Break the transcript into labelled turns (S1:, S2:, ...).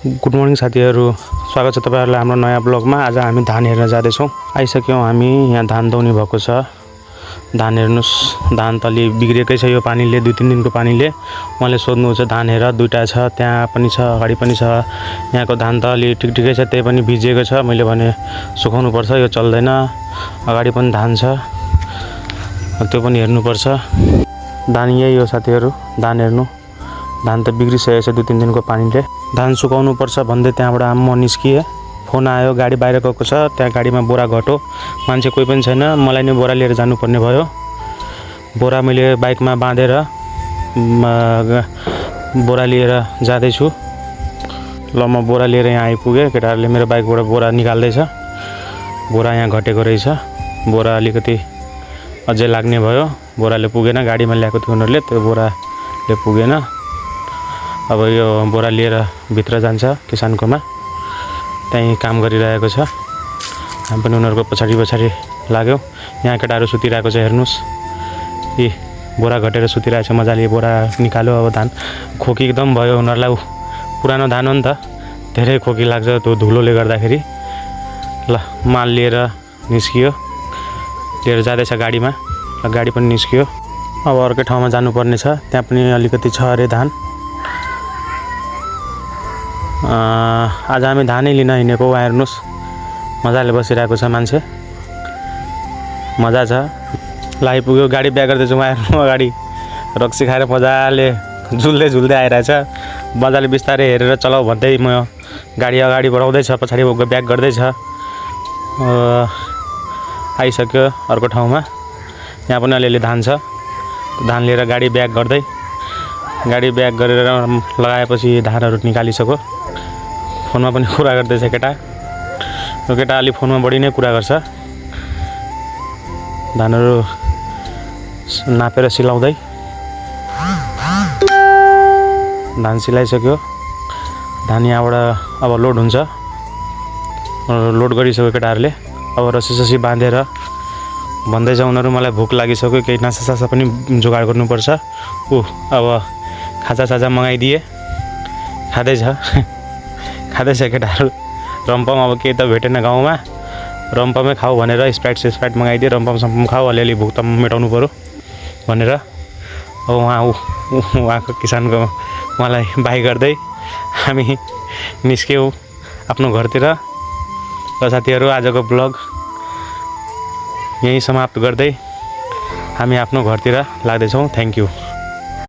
S1: Good morning साथीहरु, स्वागत छ तपाईहरुलाई हाम्रो नयाँ ब्लगमा। आज हामी धान हेर्न जाँदैछौँ। आइसक्यौं हामी यहाँ धान दौनी भएको छ। धान हेर्नुस्, धान त अलि बिग्रेकै छ यो पानीले, 2-3 दिनको पानीले। उहाँले सोध्नुहुन्छ धान हेर, दुईटा छ, त्यहाँ पनि छ, अगाडि पनि छ। यहाँको धान त अलि ठिकठिकै छ, त्यही पनि भिजेको छ। मैले भने सुकाउनु पर्छ, यो चल्दैन। अगाडि पनि धान छ, त्यो पनि हेर्नु पर्छ। धान यही हो साथीहरु, धान हेर्नु। धान त बिग्रिसकेको छ 2-3 दिनको पानीले। धान सुकाउनु पर्छ भन्दै त्यहाँबाट म निस्किए। फोन आयो, गाडी बाहिर गएको छ, त्यहाँ गाडीमा बोरा घटो, मान्छे कोही पनि छैन, मलाई नै बोरा लिएर जानुपर्ने भयो। बोरा मैले बाइकमा बाँधेर बोरा लिएर जाँदैछु। ल म बोरा लिएर यहाँ आइपुगेँ। केटाहरूले मेरो बाइकबाट बोरा निकाल्दैछ। बोरा यहाँ घटेको रहेछ, बोरा अलिकति अझै लाग्ने भयो। बोराले पुगेन, गाडीमा ल्याएको थियो उनीहरूले, त्यो बोराले पुगेन। अब यो बोरा लिएर भित्र जान्छ किसानकोमा, त्यही काम गरिरहेको छ। हामी पनि उनीहरूको पछाडि लाग्यो। यहाँ केटाहरू सुतिरहेको छ, हेर्नुस्। यी बोरा घटेर सुतिरहेको छ मजाले। बोरा निकाल्यो। अब धान खोकी एकदम भयो उनीहरूलाई। पुरानो धान हो नि त, धेरै खोकी लाग्छ त्यो धुलोले गर्दाखेरि। ल माल लिएर निस्कियो, लिएर जाँदैछ गाडीमा। गाडी पनि निस्कियो। अब अर्कै ठाउँमा जानुपर्ने छ, त्यहाँ पनि अलिकति छ अरे धान। आज हामी धानै लिन हिँडेको। वहाँ हेर्नुस्, मजाले बसिरहेको छ मान्छे, मजा छ। ल आइपुग्यो, गाडी ब्याक गर्दैछु। वहाँ हेर्नु, अगाडि रक्सी खाएर मजाले झुल्दै आइरहेछ। मजाले बिस्तारै हेरेर चलाऊ भन्दै म गाडी अगाडि बढाउँदैछ, पछाडि ब्याक गर्दैछ। आइसक्यो अर्को ठाउँमा। यहाँ पनि अलिअलि धान छ। धान लिएर गाडी ब्याक गरेर लगाएपछि धानहरू निकालिसक्यो। फोनमा पनि कुरा गर्दैछ केटा। यो केटा अलि फोनमा बढी नै कुरा गर्छ। धानहरू नापेर सिलाउँदै। धान सिलाइसक्यो। धान यहाँबाट अब लोड हुन्छ। लोड गरिसक्यो केटाहरूले। अब रसी बाँधेर भन्दैछ उनीहरू, मलाई भोक लागिसक्यो, केही नास्ता पनि जोगाड गर्नुपर्छ। अब खाजा मगाइदिए, खाँदैछ केटाहरू। रम्पम अब केही त भेटेन गाउँमा, रम्पमै खाऊ भनेर स्प्राइट मगाइदिए। रम्पम खाऊ, अलिअलि भोक त मेटाउनु पऱ्यो भनेर। अब उहाँको किसानको उहाँलाई बाई गर्दै हामी निस्क्यौँ आफ्नो घरतिर। र साथीहरू, आजको ब्लग यहीँ समाप्त गर्दै हामी आफ्नो घरतिर लाग्दैछौँ। Thank you.